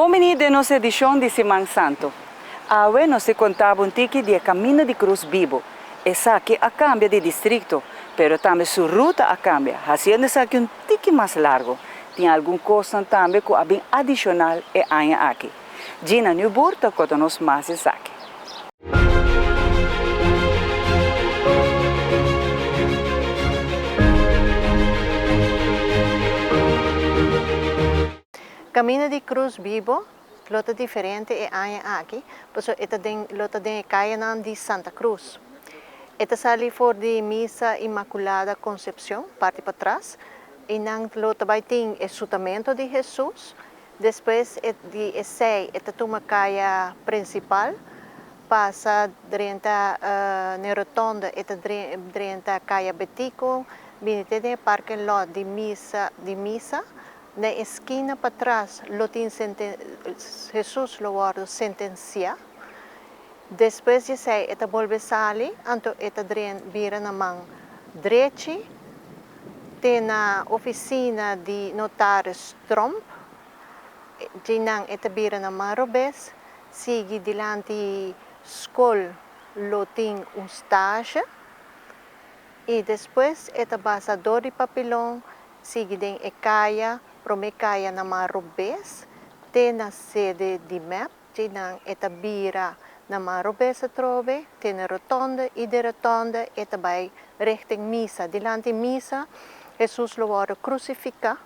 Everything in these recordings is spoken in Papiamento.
Bon bini den nos edishon di Siman Santu. Awe nos te konta bo un tiki di e Kaminda di Krus Bibu. Esaki a kambia di distrikto, pero tambe su ruta a kambia, hasiendo esaki un tiki mas largu. Tin algun kosnan tambe ku a bin adishonal e aña aki. Gina Nieuwboer ta konta nos mas di esaki. Camino di Cruz Bibo lo ta diferente e aña aki, pasobra e ta den lo ta den e cayanan di Santa Cruz. E ta sali for di Misa Inmaculada Concepcion, parti patras, y nan lo ta bay tin e sutamento di Jesus. Despues di esei e ta tuma kaya prinsipal, pasa drenta n'e rotonde e ta drenta kaya Betico, bini te den e parking lot di misa di misa. Na e skina patras lo tin Jesus lo wòrdu sentensiá. Despues di esei e ta bolbe sali, anto e ta bira na man drechi. Te na oficina di notaris Tromp, djinan e ta bira na man robes, sigui dilanti scol lo tin un stage y despues e ta basa door di Papilon sigui den e caya, prome caya na man robes te na sede di mep. Djinan e ta bira na man robes atrobe, te na rotonde i di rotonde e ta bai richting misa. Dilanti misa Hesus lo wòrdu krusifiká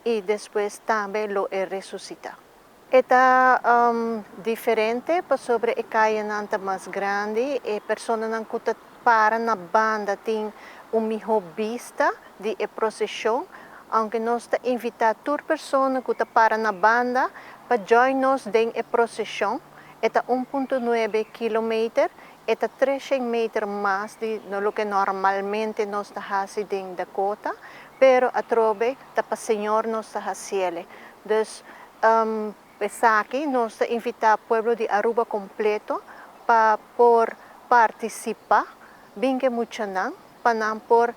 i despues tambe lo e resusitá. E ta diferente pasobra e kayanan ta mas grandi, e personanan ku ta para na banda tin un mihó bista di e proseshon, aunke nos ta invitá tur persona ku ta para na banda pa join nos den e proseshon. E ta un punto nuebe kilometer, e ta treshen meter mas di loke normalmente nos ta hasi den Dakota, pero atrobe ta pa Señor nos ta hasiele. Dus esaki nos ta invitá pueblo di Aruba kompleto pa por partisipá, bin ke muchanan pa nan por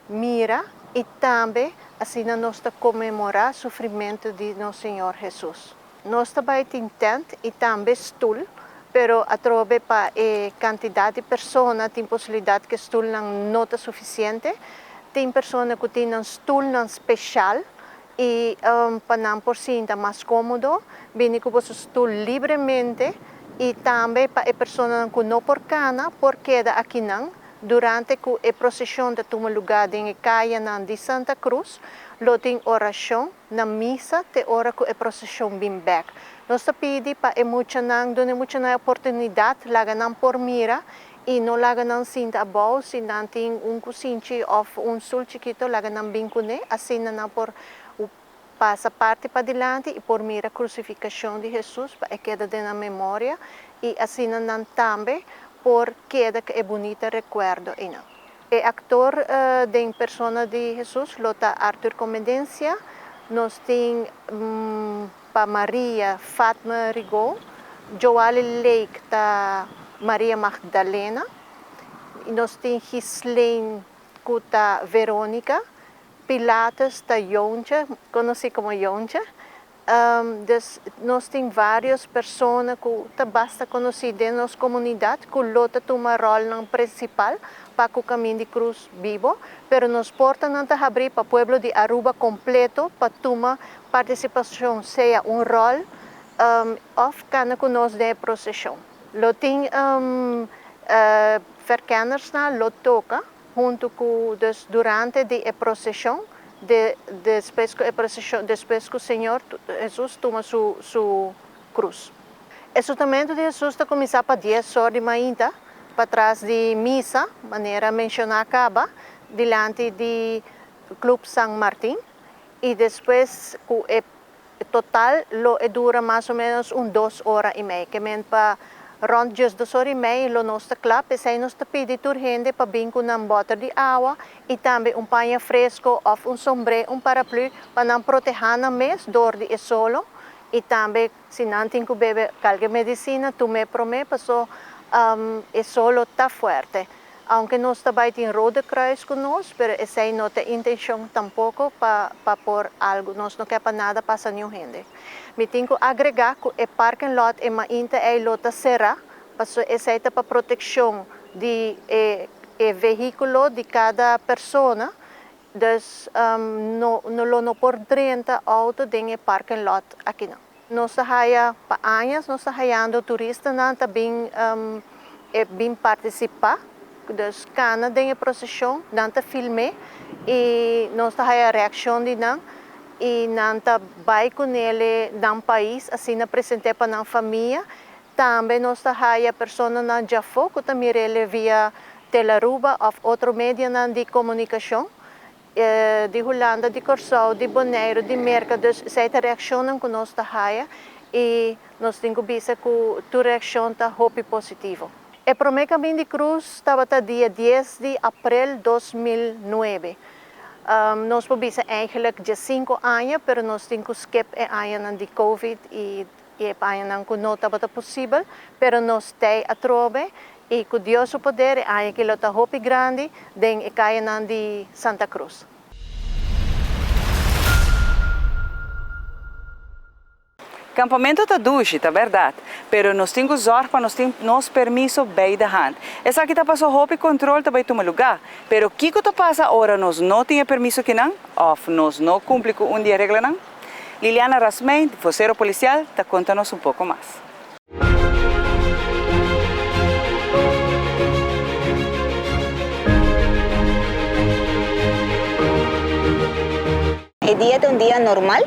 mira i tambe asina nos ta konmemorá sufrimentu di nos Señor Hesus. Nos ta bai tin tent i tambe stul, pero atrobe pa e kantidat di persona tin posibilidat ku e stulnan no ta sufisiente. Tin persona ku tin nan stulnan speshal i pa nan por sinta mas kómodo, bini ku boso stul libremente i tambe pa e personanan ku no por kana por keda akinan durante ku e proseshon ta tuma lugá den e kayanan di Santa Cruz. Lo tin orashon na misa te ora ku e proseshon bin bèk. Nos ta pidi pa e muchanan, duna e muchanan e oportunidat laga nan por mira i no laga nan sinta abou, si nan tin un kusinchi òf un stul chikito laga nan bin kuné, asina nan por pasa parti padilanti i por mira krusifikashon di Hesus pa e keda den nan memoria i asina nan tambe por keda ku e bunita rekuerdo einan. E aktor den persona di Hesus lo ta Arthur Comendencia, nos tin pa Maria Fatma Rigaud, Joali Lake ta Maria Magdalena, i nos tin Ghislaine ku ta Veronica, Pilatus ta Jontje, konosí komo Jontje. Dus nos tin vários persona ku ta basta konosí den nos komunidat ku lo ta tuma ròlnan prinsipal pa ku Kamin di Krus Bibo, pero nos portanan ta habrí pa pueblo di Aruba kompleto pa tuma partisipashon sea un ròl òf kana ku nos den e proseshon. Lo tin verkennersnan lo toka huntu ku dus durante di e proseshon de despues ku e proseshon despues ku Señor Hesus tuma su su krus. E sutamentu di Hesus ta kuminsá pa dies or di mainta patras di misa manera menshoná kaba dilanti di Club San Martin i despues ku e total lo e dura mas o menos un dos ora i mei. Ke men pa rònt djes dos ora i mei lo nos ta kla. P'esei nos ta pidi tur hende pa bin ku nan bòter di awa i tambe un paña fresko òf un sombré, un paraplü, pa nan protehá nan mes dor di e solo i tambe si nan tin ku bebe kalke medisina tum'é promé paso e solo ta fuerte. Aunke nos ta bai tin Rode Kruis ku nos, pero esei no ta e intencion tampoco pa pa por algo, nos no ke pa nada pasa niun hende. Mi tin ku agregá ku e parking lot e mainta ei lo ta será, pasobra esei ta pa protekshon di e e vehíkulo di kada persona, dus no no lo no por drenta outo den e parking lot akinan. Nos ta haya pa añas nos ta hayando turistanan ta bin e bin partisipá, dus kana den e proseshon, nan ta film'é i nos ta haya reakshon di nan i nan ta bai kunele nan pais asina present'é pa nan famia. Tambe nos ta haya personanan djafó ku ta mir'é via Telaruba òf otro medianan di komunikashon. Di Hulanda, di Kòrsou, di Boneiru, di Merka, dus esei ta reakshonnan ku nos ta haya i nos tin ku bisa ku tur reakshon ta hopi positivo. E promé Kamin di Krus tabata dia dies di aprel 2009. Nos por bisa eigenlijk diesinku aña, pero nos tin ku skip e añanan di covid i e añanan ku no tabata posibel, pero nos tei atrobe i ku Dios su poder e aña aki lo ta hopi grandi den e kayanan di Santa Cruz. Kampamentu ta dushi, ta bèrdat, pero nos tin ku zòrg pa nos tin nos permiso bij de hand. Esaki ta paso hopi kontrol ta bai tuma lugá. Pero kiko ta pasa ora nos no tin e permiso kinan òf nos no kumpli ku un di e reglanan? Liliana Rasmijn, vocero policial, ta conta nos un poco mas. E dia ta un dia normal,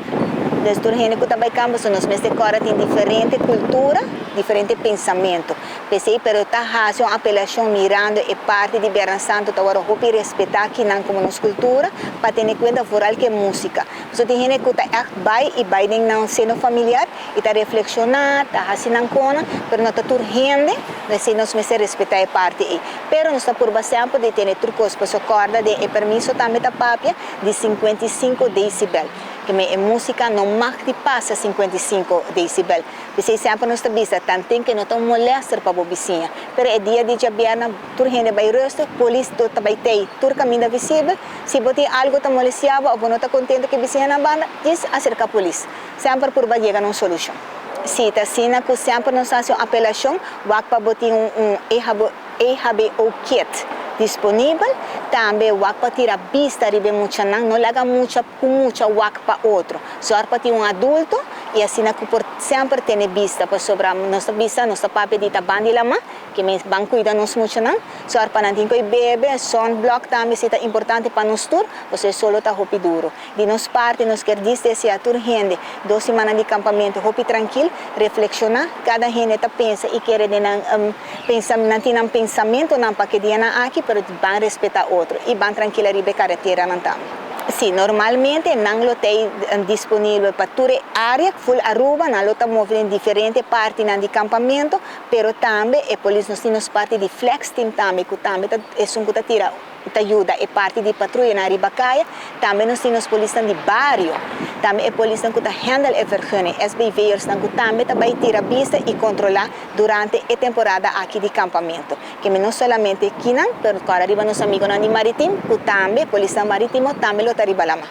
dus tur hende ku ta bai kampo so nos mester kòrda tin diferente kultura, diferente pensamentu. P'esei pero ta hasi un apelashon mirando e parti di Bierna Santu ta wòrdu hopi respetá kinan komo nos kultura pa tene kuenta vooral ku e músika. Pasobra tin hende ku ta ègt bai i bai den nan seno familiar i ta reflekshoná, ta hasi nan konan, pero no ta tur hende, p'esei nos mester respetá e parti ei. Pero nos ta purba semper di tene tur kos, pasobra kòrda den e permiso tambe ta papia di 55 decibel, ke men e músika no mag di pasa 55 decibel. P'esei semper nos ta bisa, tanten ke no ta un molèster pa bo bisiña. Pero e dia di djabièrnè tur hende bai rustig, polis ta bai tei tur kaminda visibel. Si bo tin algu ta molestiá bo òf bo no ta kontentu ku e bisiñanan banda, djis aserká polis. Semper purba yega na un solushon. Si ta asina ku semper nos hasi un apelashon, wak pa bo tin un EHBO kit disponibel. Tambe wak pa tira bista riba e muchanan, no laga mucha ku mucha wak pa otro. Sòr pa tin un adulto i asina ku por semper tene bista pasobra nos ta bisa, nos ta papia di ta ban di lama, ke mes ban kuida nos muchanan. Sòr pa nan tin ku e bebe, sunblock tambe si ta importante pa nos tur, pasobra e solo ta hopi duro. Di nos parti nos kier dis desea tur hende dos simannan di kampamentu hopi trankil, reflekshoná, kada hende ta pensa i kere den nan pensa, nan tin nan pensamentunan pa ke dianan aki, pero ban respetá otro i ban trankil ariba e kareteranan tambe. Sí, normalmente nan lo ta disponibel pa tur e área, ful Aruba, nan lo ta move den diferente partinan di kampamentu, pero tambe e polis nos tin nos parti di flex team tambe ku tambe ta esun ku ta tira ta yuda e parti di patruyanan riba kaya, tambe nos tin nos polisnan di bario, tambe e polisnan ku ta handle e vergunning, SBV'ersnan ku tambe ta bai tira bista i kontrolá durante e temporada aki di kampamentu. Ke mi no solamente kinan, pero kòrda riba nos amigonan di Maritim ku tambe, polisnan maritimo tambe lo ta riba lama.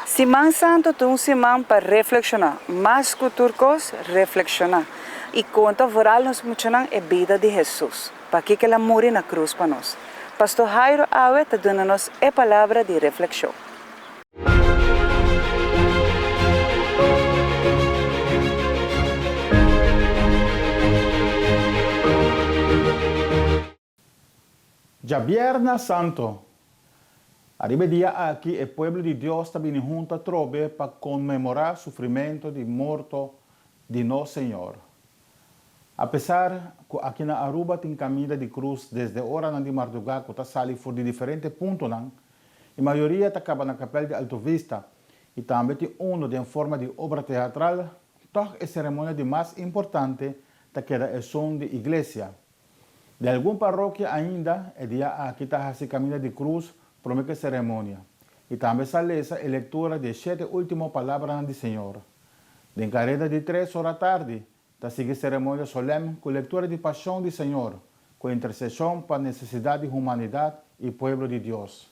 Siman Santu ta un siman pa reflekshoná, mas ku tur kos, reflekshoná i konta vooral nos muchanan e bida di Hesus, pakiko el a muri na krus pa nos. Pastor Jairo awe ta duna nos e palabra di reflekshon. Djabièrnè Santo. Ariba e dia aki e pueblo di Dios ta bini hunto atrobe pa konmemorá sufrimentu di morto di nos Señor. Apesar ku aki na Aruba tin kaminda di krus desde oranan di mardugá ku ta sali for di diferente puntonan, e mayoria ta kaba na Kapèl di Alto Vista i tambe tin unu den forma di obra teatral, tòg e seremonia di mas importante ta keda esun di iglesia. Den algun parokia ainda e dia aki ta hasi kaminda di krus promé ku e seremonia i tambe sa lesa e lektura di e shete último palabranan di Señor. Den kareda di tres ora tardi ta sigui seremonia solèm ku lektura di Pashon di Señor ku interseshon pa nesesidat di humanidat i pueblo di Dios.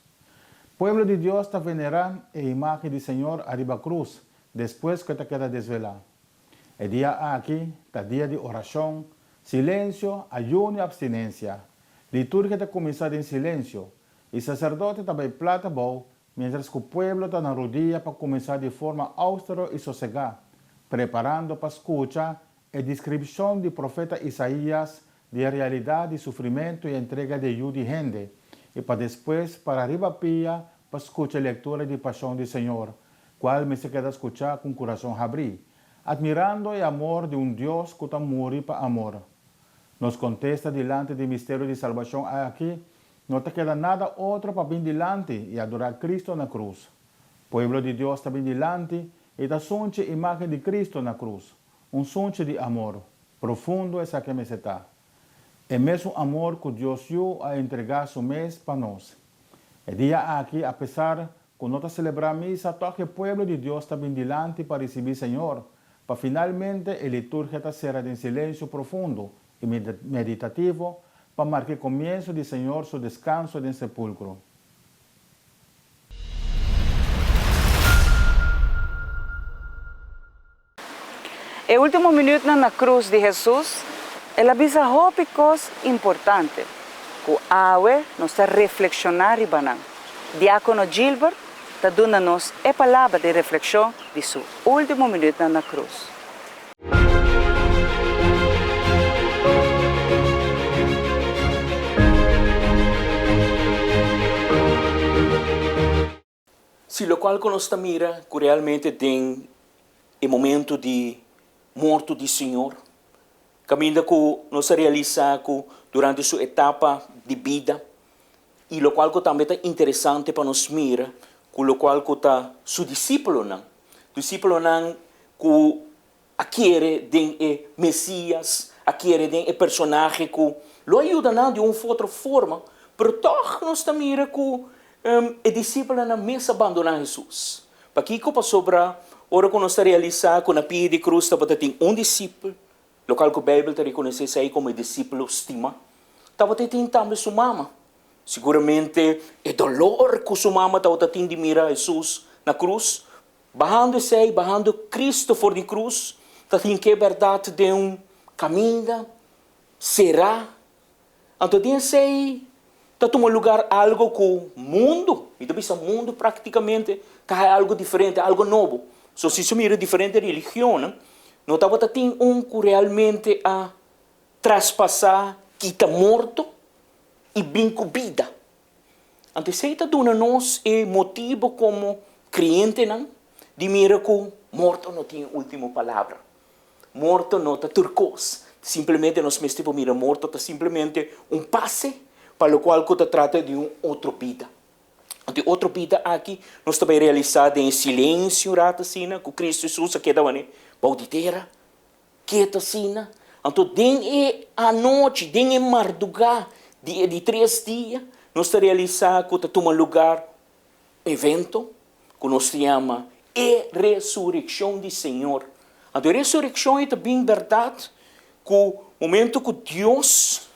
Pueblo di Dios ta venerá e imágen di Señor ariba krus despues ku e ta keda desvelá. E dia aki ta dia di orashon, silensio, ayuno i apstinensia. Liturgia ta kuminsá den silensio, i saserdote ta bai plat abou miéntras ku pueblo ta na rudia pa kuminsá di forma austero i sosegá, preparando pa skucha e deskripshon di profeta Isaías di e realidat di sufrimentu i entrega di e Yu di hende, i pa despues para riba pia pa skucha e lektura di Pashon di Señor, kual mester keda skuchá ku un kurason habrí, atmirando e amor di un Dios ku ta muri pa amor. Nos kontesta dilanti di misterio di salbashon aki no ta keda nada otro pa bin dilanti i adorá Cristo na krus. Pueblo di Dios ta bin dilanti i ta sunchi imágen di Cristo na krus, Un sunchi di amor profundo esaki mester ta. E mesun amor ku Dios Yu a entregá su mes pa nos. E dia aki, apesar ku no ta selebrá misa, tòg e pueblo di Dios ta bin dilanti pa risibí Señor, pa finalmente e liturgia ta sera den silensio profundo i meditativo pa marka e komienso di Señor su deskanso den sepulkro. E último minütnan na krus di Hesus, el a bisa hopi kos importante ku awe nos ta reflekshoná riba nan. Diákono Gilbert ta duna nos e palabra di reflekshon di su último minütnan na krus. Si locual cu nos ta mira cu realmente den e momento di morto di Señor, caminda cu nos a realisa cu durante su etapa di bida y locual cu tambe ta interesante pa nos mira cu locual cu ta su discipulonan, discipulonan cu a kere den e Mesias, a kere den e personahe ku lo a yuda nan di un of otro forma, pero tòg nos ta mira ku e disipelnan mes a bandoná Hesus. Pakiko? Pasobra ora ku nos ta realisá ku na pia di krus tabata tin un disipel, lokal ku Beibel ta rekonosé esei komo e disipel stimá, tabata tin tambe su mama. Siguramente e dolor ku su mama tabata tin di mira Hesus na krus Bahando esei, bahando Cristo for di cruz, ta tin ke berdad den un caminda cerá. Anto den esei ta tuma lugar algo cu mundo, mi ta bisa mundo practicamente, ta haci algo diferente, algo nobo. So si su mira diferente religionnan, no tabata tin un cu realmente a traspasa, kita morto y bin cu bida. Anto esei ta duna nos e motibu komo krientenan di mira ku morto no tin e último palabra. Morto no ta tur kos. Simplemente nos mester por mira morto ta simplemente un pase pa lokual ku ta trata di un otro bida. Anto e otro bida aki nos ta bai realisá den e silensio un ratu asina ku Kristu Hesus a keda wani bou di tera. Ketu asina. Anto den e anochi, den e mardugá di e di tres dia, nos ta realisá ku ta tuma lugar un evento ku nos ta yama e resurekshon di Señor. Anto e resurekshon ei ta bin bèrdat ku momento ku Dios,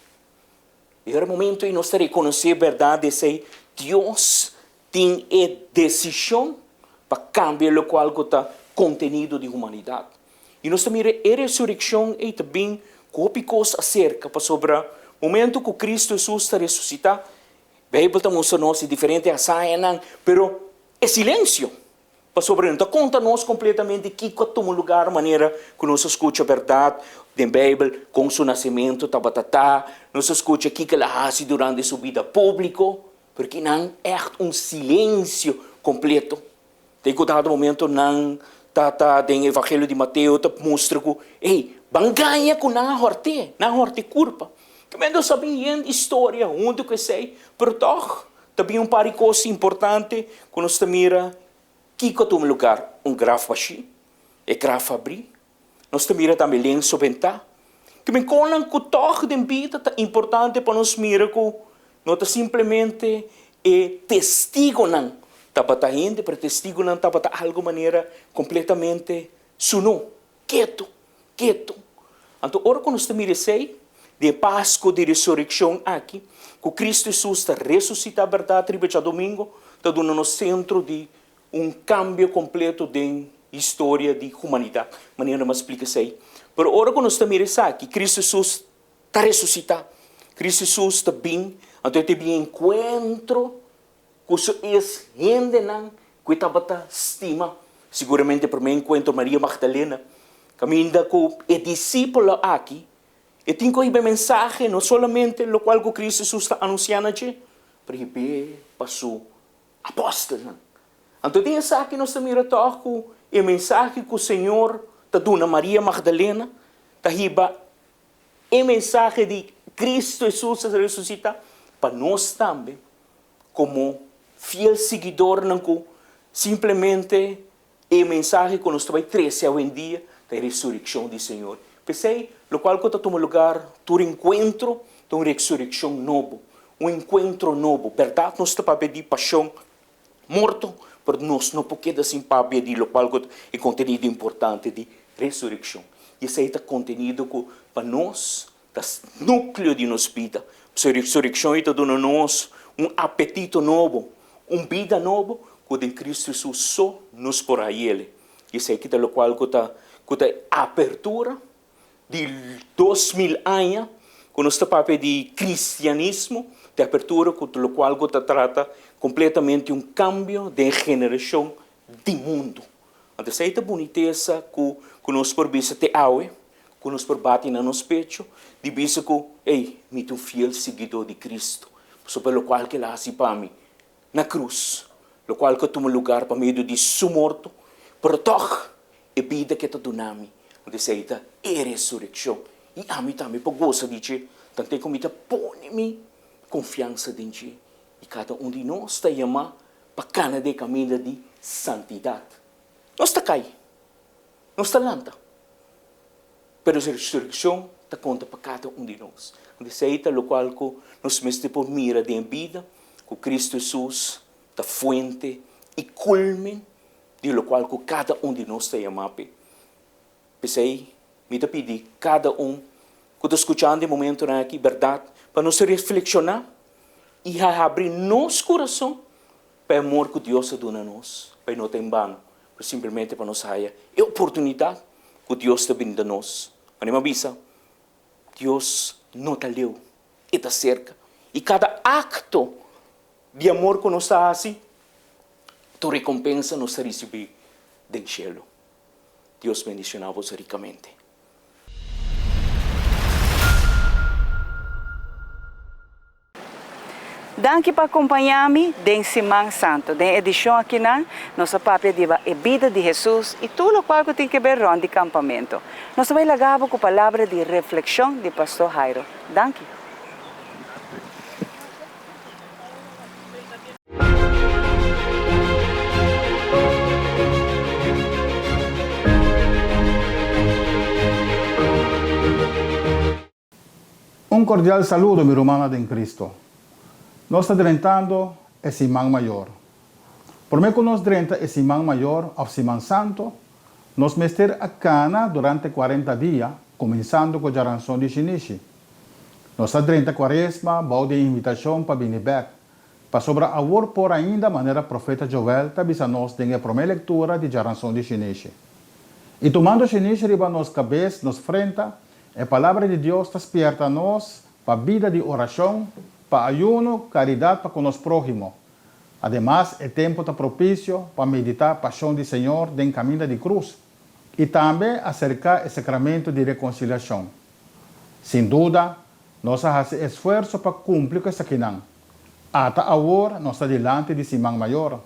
e ora momento ei nos ta rekonosé bèrdat di esei, Dios tin e desishon pa kambia lokual ku ta kontenido di humanidat. I nos ta mira e resurekshon ei ta bin ku hopi kos aserka, pasobra momentu ku Kristu Hesus ta resusitá, Beibel ta mustra nos e diferente hazañanan, pero e silensio, pasobra no ta konta nos kompletamente kiko a tuma lugar manera ku nos a skucha bèrdat den Beibel kon su nasementu tabata ta, nos a skucha kiko el a hasi durante su bida públiko, pero kinan ègt un silensio kompleto. Den ku dado momento nan ta ta den evangelio di Mateo ta mustra ku, ey, ban gaña ku nan a hòrt'é, nan a hòrt'é kurpa. Kimen nos a bin yen historia huntu ku esei, pero tòg ta bin un par di kos importante ku nos ta mira kiko a tuma lugar, un graf bashí, e graf abrí, Nos ta mira tambe lenso bentá. Kimen konnan ku tòg den bida ta importante pa nos mira ku no ta simplemente e testigonan tabata hende, pero e testigonan tabata algu manera kompletamente sunó, ketu, ketu. Anto ora ku nos ta mira esei, di e Pasku di Resurekshon aki, ku Kristu Hesus ta resusitá bèrdat riba djadumingu, ta duna nos sentro di un kambio kompleto den historia di humanidat, manera mi a splika esei. Pero ora ku nos ta mira esaki, Kristu Hesus ta resusitá, Kristu Hesus ta bin, anto e ta bin enkuentro ku su es hendenan ku e tabata stima. Siguramente e promé enkuentro Maria Magdalena, kaminda ku e disípulo aki e tin ku hiba e mensahe no solamente lokual ku Kristu Hesus ta anunsiá na dje, pero hib'é pa su apòstelnan. Anto den esaki nos ta mira tòg ku e mensahe ku Señor ta duna Maria Magdalena ta hiba E mensahe di Cristo Hesus a resucita pa nos tambe como fiel siguidornan cu simplemente e mensahe cu nos ta bay trece awendia ta e resureccion di Señor. P'esey locual cu ta tuma lugar tur encuentro ta un resureccion nobo, un encuentro nobo. Berdad nos ta papia di pasion, morto, pero nos no por keda sin papia di lokual ku ta e kontenido importante di resurekshon. I esei ta kontenido ku pa nos ta núkleo di nos bida. Pasobra resurekshon ei ta duna nos un apetito nobo, un bida nobo ku den Kristu Hesus so nos por hañ'el. I esei ta lokual ku ta ku ta e apertura di 2000 aña ku nos ta papia di kristianismo, di apertura ku lokual ku ta trata kompletamente un kambio den generashon di mundu. Anto esei ta bunitesa ku ku nos por bisa te awe, ku nos por bati na nos pecho di bisa ku, ey, mi ta un fiel siguidó di Kristu, pasobra lokual ku el a hasi pa mi na krus, lokual ku a tuma lugar pa medio di su morto, pero tòg E bida ke ta duna mi, anto esei ta e resurekshon, i ami tambe por gosa di dje, tante ku mi ta pone mi konfiansa den dje. I kada un di nos ta yamá pa kana den e kaminda di santidat. Nos ta kai, nos ta lanta, pero e resurekshon ta konta pa kada un di nos. Anto esei ta lokual ku nos mester por mira den e bida ku Kristu Hesus ta fuente i kulmen di lokual ku kada un di nos ta yamá p'e. P'esei, mi ta pidi kada un ku ta skuchando e momentunan aki bèrdat pa nos reflekshoná i habri nos kurason pa e amor ku Dios a duna nos, pa e no ta en bano, pero simplemente pa nos haya e oportunidat ku Dios ta brinda nos. Manera mi a bisa, Dios no ta leu, e ta serka. I kada akto di amor ku nos ta hasi, Tur rekompensa nos ta risibí den shelu. Dios bendishoná boso rikamente. Danki pa kompañá mi den Siman Santu. Den e edishon akinan nos a papia diba e bida di Hesus i tur lokual ku tin keber rònt di kampamentu. Nos ta bai laga bo ku palabra di reflekshon di Pastor Jairo. Danki. Un cordial saludo mi rumannan den Cristo. Nos ta drentando e siman mayor. Prome cu nos drenta e siman mayor of siman santo, nos mester a cana durante cuarenta dia, cuminsando cu djaranson di shinishi. Nos a drenta Cuaresma bou di e invitacion pa bini bek, pasobra awor por ainda manera profeta Joel ta bisa nos den e prome lectura di djaranson di shinishi. I tumando shinishi riba nos cabes nos frenta, e Palabra di Dios ta spierta nos pa bida di oracion, pa ayuno, caridad pa cu nos prohimo. Ademas e tempo ta propicio pa medita Pasion di Señor den caminda di cruz i tambe acerca e Sacramento di Reconciliacion. Sin duda, nos a hasi esfuerso pa kumpli ku esakinan. Ata awor nos ta dilanti di Siman Mayor.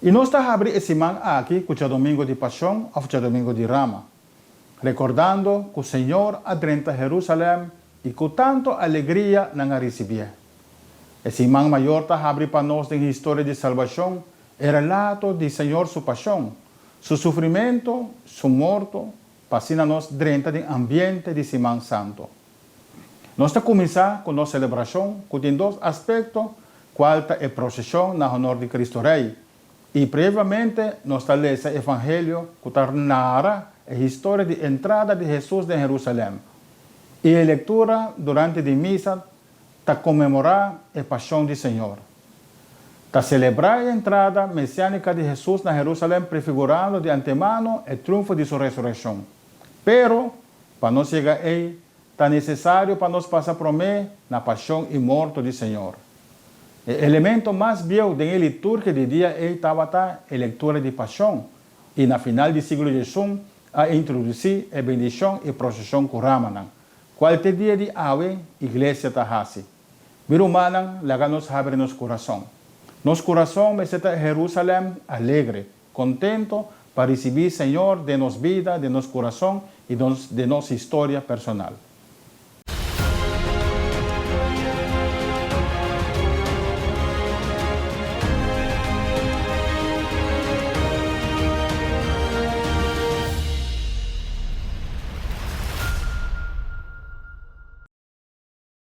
I nos ta habri e siman aki ku Djadomingo di Pashon òf Djadomingo di Rama, rekordando ku Señor a drenta Herusalèm i ku tantu alegria nan a risibié. E Siman Mayor ta habri pa nos den historia di salbashon e relato di Señor su pashon, su sufrimentu, su morto, pa asina nos drenta den ambiente di Siman Santo. Nos ta kuminsá ku nos selebrashon ku tin dos aspekto kual ta e proseshon na honor di Kristu Rei i previamente nos ta lesa e Evangelio ku ta nara e historia di entrada di Hesus den Herusalèm. I e lektura durante di misa ta konmemorá e Pashon di Señor. Ta selebrá e entrada mesiánika di Hesus na Herúsalèm prefigurando di antemano e triunfo di su resurekshon. Pero, pa nos yega ei, ta nesesario pa nos pasa promé na pashon i morto di Señor. E elemento mas bieu den e liturgia di dia ei tabata e lektura di pashon, i na final di siglo diesun a introdusí e bendishon i proseshon ku ramanan, kual te dia di awe iglesia ta hasi. Mi rumannan, laga nos habri nos kurason. Nos kurason mester ta Herusalèm alegre, kontento pa risibí Señor den nos bida, den nos kurason i den nos historia personal.